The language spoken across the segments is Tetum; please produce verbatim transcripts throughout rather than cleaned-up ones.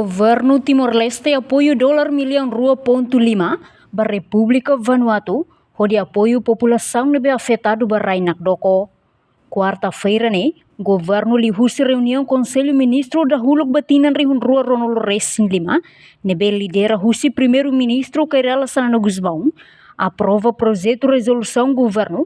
Governu Timor-Leste apoiu dolar millaun rua pontu lima ba Repúblika Vanuatu, hodi apoiu populasaun ne'ebé afetadu ba rai nakdoko. Kuarta-feira ne'e, governu liuhusi reuniaun Konsellu Ministru dahuluk ba tinan rihun rua ruanulu resin lima, ne'ebé lidera husi Primeiru-Ministru Kay Rala Xanana Gusmão, aprova projetu rezolusaun governu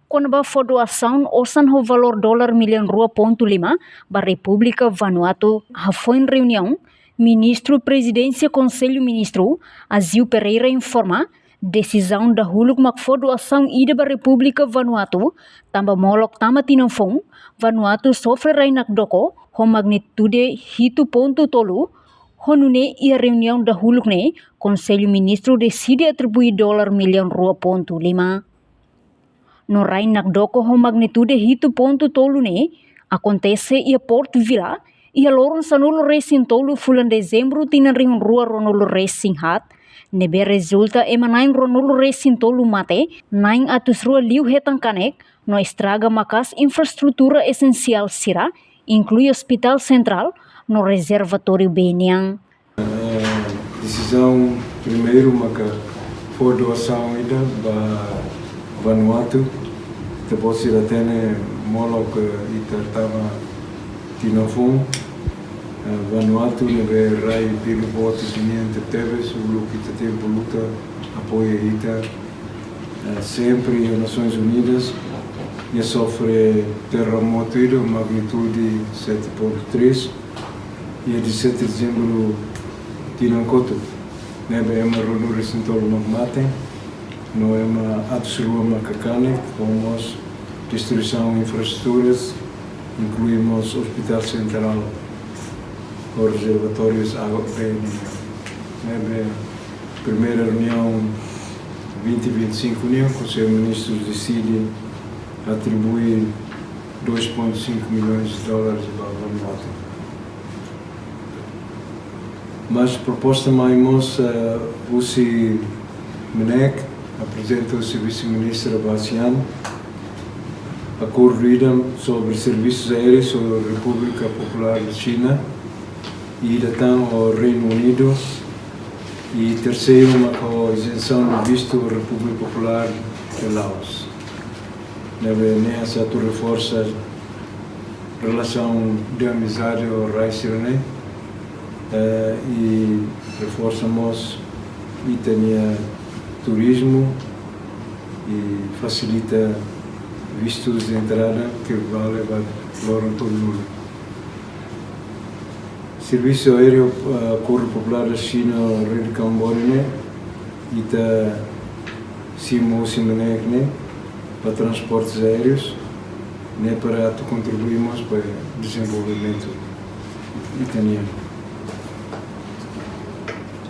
kona-ba fó doasaun osan ho valór dolar millaun rua pontu lima ba Repúblika Vanuatu. Hafoin reuniaun, Ministru Prezidénsia Konsellu Ministru, Azil Pereira, informa, desizaun dahuluk mak fó doasaun ida ba Repúblika Vanuatu, tanba molok tama tinan foun, Vanuatu sofre rai nakdoko ho magnitude hitu pontu tolu, ho nune'e iha reuniaun dahuluk ne'e, Konsellu Ministru deside atribui dolar millaun rua pontu lima. No rai nakdoko ho magnitude hitu pontu tolu ne'e akontese iha Port Vila, iha loron sanulu resin tolu fulan Dezembru tinan rihun rua ruanulu resin haat, ne'ebé rezulta ema na'in ruanulu resin tolu mate, na'in atus rua liu hetan kanek, no estraga maka'as infraestrutura esensiál sira, inklui Hospital Sentrál no rezervatóriu bee nian. Eh, desizaun primeiru maka fó doasaun ida ba Vanuatu. Ita-boot sira hatene molok, eh, ita tama tinan foun. Eh, Vanuatu ne'ebé rai bilu-boot nian tebes, uluk ita tempu luta, apoia ita. Eh, sempre iha Nasoins Unidas, nia sofre terremotu ida magnitude sete ponto três, iha dezasete de Dezembru tinan kotuk, ne'ebé ema ruanulu resin tolu mak mate, no ema atus rua mak kanek, ho mós destruisaun infraestruturas, inklui mós Hospital Sentrál, ho rezervatórius água bee nian. Ne'ebé primeira reuniaun vinte vinte e cinco nian, Konsellu Ministrus deside atribui dois ponto cinco milhões de dólares ba Vanuatu. Mas proposta mai mós, eh, husi MNEK, aprezenta husi Vise-Ministra ba ASEAN, akordu ida sobre servisus aéreus ho Repúblika Populár Xina, ida tan ho Reinu Unidu, i terseiru mak ho izensaun de vistu Repúblika Populár Laos. Ne'ebé ne'e atu reforsa relasaun de amizade ho rai sira-ne'e, eh, i reforsa mós ita-nia turizmu i fasilita vistus de entrada ke vale ba loron tolunulu. Servisu aéreu, eh, akordu populár Xina ho Rede Cambori ne'e, ita simu husi MNEK ne'e ba transportes aéreus, ne'e para atu kontribui mós ba dezenvolvimentu ita-nian.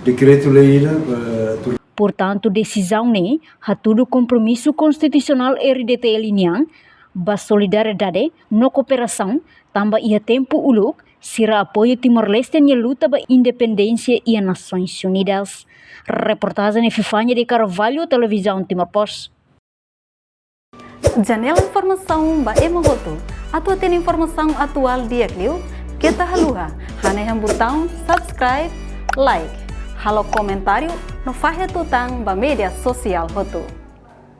Dekretu-lei ida, eh, tur- Portantu, desizaun ne'e hatudu kompromisu konstitusionál R D T L nian ba solidariedade no kooperasaun, tanba iha tempu uluk sira apoia Timor-Leste nia luta ba independénsia iha Nasoins Unidas. Reportajen Epifania de Carvalho, Televizaun Timor Post. Janela informasaun ba ema hotu. Atu hatene informasaun atuál di'ak liu, keta haluha hanehan butaun subscribe, like, halo komentáriu no fahe tutan ba média sosiál hotu.